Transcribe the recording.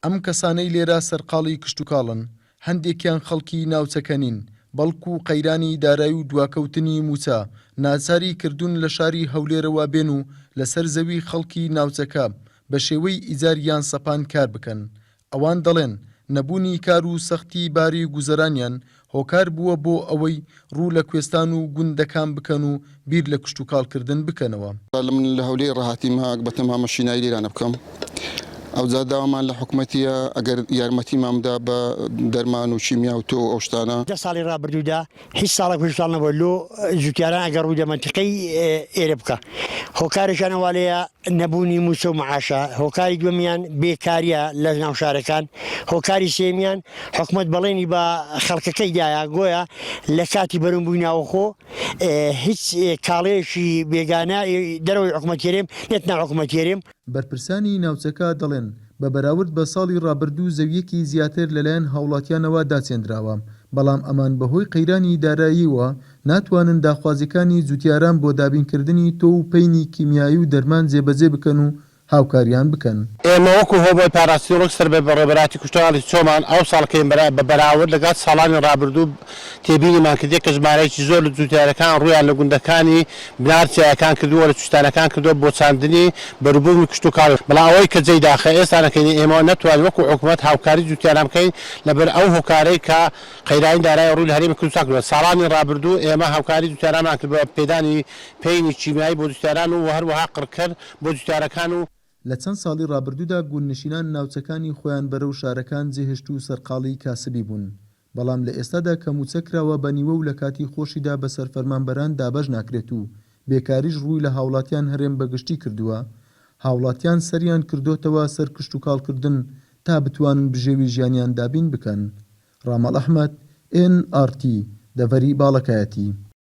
ئەم کەسانەی لێرە سەرقاڵی کشتوکاڵن، هەندێکیان خەڵکی ناوچەکە نین، بەڵکو قەیرانی دارای و دواکەوتنی مووچە، ناچاری کردوون لە شاری هەولێرەوە بێن و لەسەر زەوی خەڵکی ناوچەکە بە شێوەی ئیجار یان سەپان کار بکەن. ئەوان دەڵێن، نەبوونی کار و سەختی باری گوزەرانیان هۆکار بووە بۆ ئەوەی ڕوو لە کوێستان و گوندەکان بکەن و بیر لە کشتوکاڵکردن بکەنەوە. من لە هەولێر ڕاهاتیمە بەتەمامە شینایی لێرانە بکەم ئەوجا داوامان لە حکومەتیە ئەگەر یارمەتیمان بدا بە دەرمان و کیمیا و تۆو ئەو شتانە. دە ساڵی ڕابردوودا هیچ ساڵێک وشکساڵ نەبووە لۆ جوتیاران ئەگەر ڕوو لە مەنتیقەی ئێرە بکا هۆکارێکیان ئەوالەیە نەبوونی مووچە و معاشە هۆکاری دووەمیان بێکاریە لە ناو شارەکان هۆکاری سێیەمیان حکومەت بەڵێنی بە خەڵکەکەی دایە گۆیا لە کاتی بەرنبووی ناوەخۆ هیچ کاڵەیەکی بێگانە دەرەوەی حکومەت هەرێم نێت ناو حکومەت هەرێم. بەرپرسانی ناوچەکە دەڵێن، بە بەراورد بە ساڵی ڕابردوو زەوییەکی زیاتر لەلایەن هاوڵاتیانەوە داچێندراوە، بەڵام ئەمان بەهۆی قەیرانی داراییەوە ناتوانن داخوازییەکانی جوتیاران بۆ دابینکردنی تۆو و پەینی کیمیایی و دەرمان جێبەجێ بکەن و هاوکاریان بکەن. ئێمە وەکو هۆبەی پاراستنی ڕووەک سەر بە بەڕێوەبەرایەتی کشتوکاڵی چۆمان ئەو ساڵ کەین بە بەراورد لەگەڵ ساڵانی ڕابردوو تێبینیمان کردیە کە ژمارەیەکی زۆر لە جوتیارەکان ڕوویان لە گوندەکانی بنار چیایەکان کردووە و لە کوێستانەکان کردووە بۆ چاندنی بەروبوومی کشتوکاڵی بەڵام ئەوەی کە جێی داخە ئێستا نەکەین ئێمە نەتوانین وەکو حکومەت هاوکاری جوتیاران بکەین لەبەر ئەو هۆکارەی کە قەیرانی دارایی ڕووی لە هەرێمی کوردستان کردووە ساڵانی ڕابردوو ئێمە هاوکاری جوتیارانمان کرد بە پێدانی پەینی کیمیایی بۆ جوتیاران و هەروەها قڕکەر بۆ جوتیارەکان و لە چەند ساڵی ڕابردوودا گوندنشینان ناوچەکانی خۆیان بەرەو شارەکان جێهێشت و سەرقاڵی کاسبی بوون، بەڵام لە ئێستادا کە مووچە کراوە بە نیوە و لە کاتی خۆشیدا بەسەر فەرمانبەران دابەش ناکرێت و بێکاریش ڕووی لە هاوڵاتیان هەرێم بە گشتی کردووە، هاوڵاتیان سەریان کردۆتەوە سەر کشتوکاڵکردن تا بتوانن بژێوی ژیانیان دابین بکەن. ڕاماڵ ئەحمەد، ئێن ئاڕ تی، دەڤەری باڵەکایەتی.